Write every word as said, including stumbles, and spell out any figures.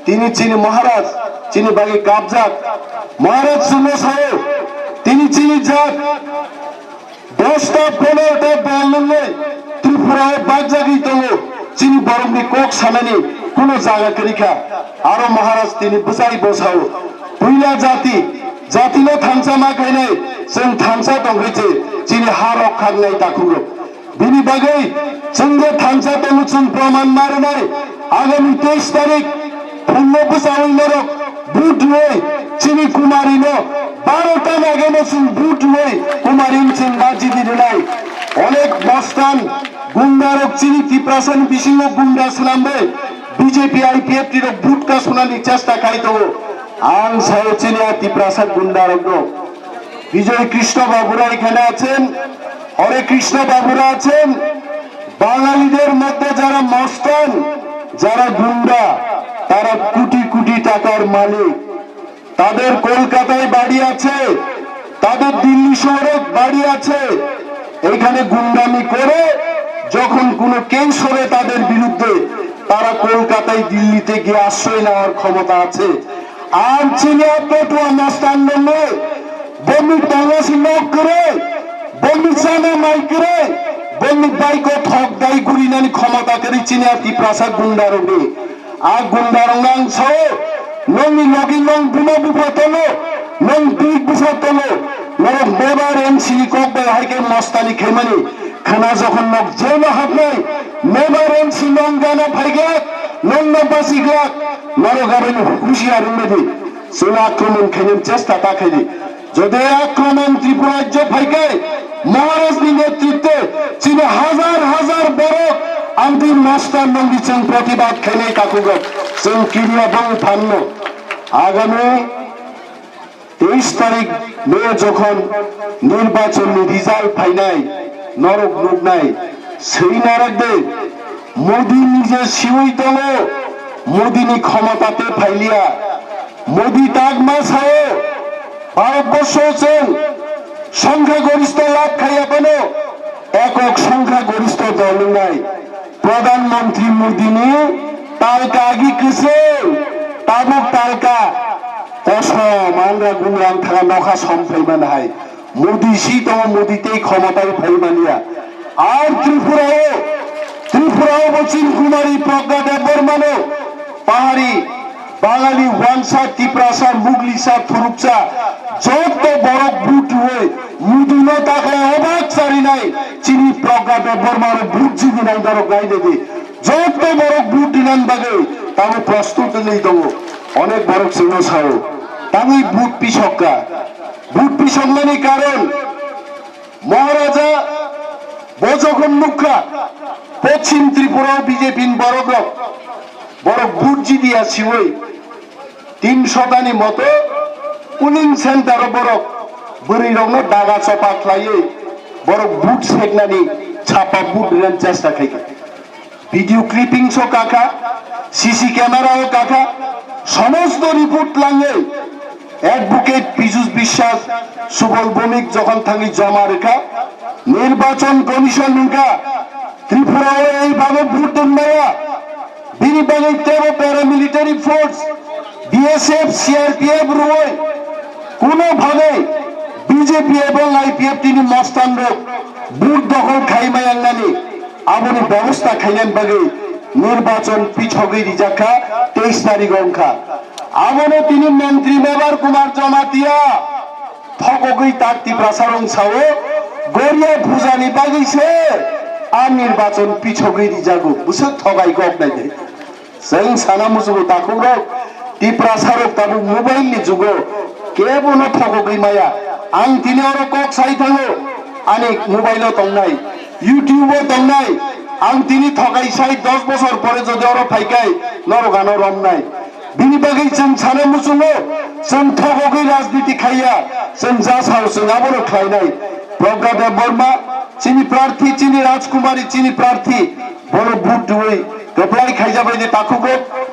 Tini chini Maharaj, chini bagwi kapjak. Maharaj chwngno sao, tini chini jat, dosta ponerota dol nungwi Tripura o bakjagwi tongo. Chini borokni kok sanani kuno jaga kwrwi kha. Aro Maharaj tini bwchai bo sao, puila jati, jatino thansa ma khainai, chwng thansa tongwi se chini ha rok khaknai takhukrok. Bini bagwi chwngno thansa tongo, chwng proman ma rwnai. Agami teis tarik phungo bwchawi norok vote rwwi chini Kumari no baro ta nageno chwng vote rwwi Kumari no chwng ma jidi rwnai. Onek mostan gunda rok chini Tiprasa ni bisingo gunda swnamwi B J P I P F T rok vote kasunani chesta khai tongo. Ang sao chini a Tiprasa gunda rok no. বিজয় কৃষ্ণ বাবুরা এখানে আছেন, হরে কৃষ্ণ বাবুরা আছেন। বাঙালিদের মধ্যে যারা মস্তান, যারা গুন্ডা, তারা কোটি কোটি টাকার মালিক। তাদের কলকাতায় বাড়ি আছে, তাদের দিল্লি শহরে বাড়ি আছে। এখানে গুন্ডামি করে যখন কোনো কেস হবে তাদের বিরুদ্ধে, তারা কলকাতায় দিল্লিতে গিয়ে আশ্রয় নেওয়ার ক্ষমতা আছে। Ang chini a petua mostan nungwi, bongni tongna si nok kwrwi, bongni chana mai kwrwi, bongni baiko thok dai gurinani khomota kwrwi chini a Tiprasa gunda rokni. A gunda rokno ang sao, nongni logi nong buma bupha tongo, nong bik bupha tongo, norok mebar M C ni kok bai hai khe mostani khaimani. Khana jokhon nok jeno hapnai, mebar M C nong gana phaiglak, nongno basiglak, norok aboni husiar wngmadi. Chwngno akromon khainani chesta ta khaidi. Jodi akromon Tripura rajyo phaikai, Maharaj ni netritwe chini hazar hazar borok amtwi mostan nongni chwng protibad khainai takhukgo chwng kiriya bong phanno. Agami teis tarik May jokhon nirbachon ni result phainai norok nuknai swi narak de. Modi nije siwi tongo, Modi ni khomota te phailiya. Modi tagma sao, Bharatborsho chwng songkha gorista lab khaiya phano ekok songkha gorista dol wngnai. Pradhan Mantri Modi ni talka agi kwchwng, tabuk talka kosom angra gungra wng thaka nokha som phaiman hai. Modi si tongo, Modi tei khomotai phai manya. Ar Tripura o, Tripura o bo Chin Kumari Pragya Debbarma no pahari Bangali, Wangsa, Tiprasa, Muglisa, Thuruksa, jotto borok vote rwui Modi no takhai obak charinai chini Pragya Debbarma rok vote jidinai norok nai nedi. Jotto borok vote dinani bagwi tamo prostut wngwi tongo. Onek borok chwngno sao, tangwi vote pisokka. Vote pisokmani karon Maharaja bo jokhon nukha, Pochim Tripura o B J P ni borok rok, borok vote jidiya siwi tin sotani moto polling center o borok bwrwi rokno daga chopa khlaiwi borok vote seknani chapa vote rinani chesta khaikha. Video clippings o kakha, C C camera o kakha, somosto report langwi Advocate Piyush Biswas, Subal Bhowmik jokhon thangwi joma rwkha, Nirbachon Commission hwnkha Tripura o ei bagwi vote tonmaya, bini bagwi tebo paramilitary force, B S F, C R P F rwui kuno bagwi B J P ebong I P F T ni mostan rok vote dokhol khai maya wngnani. Aboni bebosta khainani bagwi nirbachon pichogwi rijak kha teis tarikh wngkha. Abono tini montri Mebar Kumar Jamatia thokogwi tak Tiprasa rong sao, Goria pujani bagwi se a nirbachon pichogwi rijago, bwswk thogai kok naidi. Chwng sana muchungo takhukrok, Tiprasarok tabuk mobile ni jugo kebono thokogwi maya. Ang tini oro kok sai thango, ani mobile o tongnai, YouTube o tongnai. Ang tini thokai sai dos bosor pore jodi oro phaikai norok ano romnai. Bini bagwi chwng sana muchungo, chwng thokogwi rajniti khaiya, chwng ja sao chwng abono khlainai. Pragya Debbarma chini prarthi, chini Rajkumari chini prarthi, bono vote rwui kwplai khaijabai de takhukrok,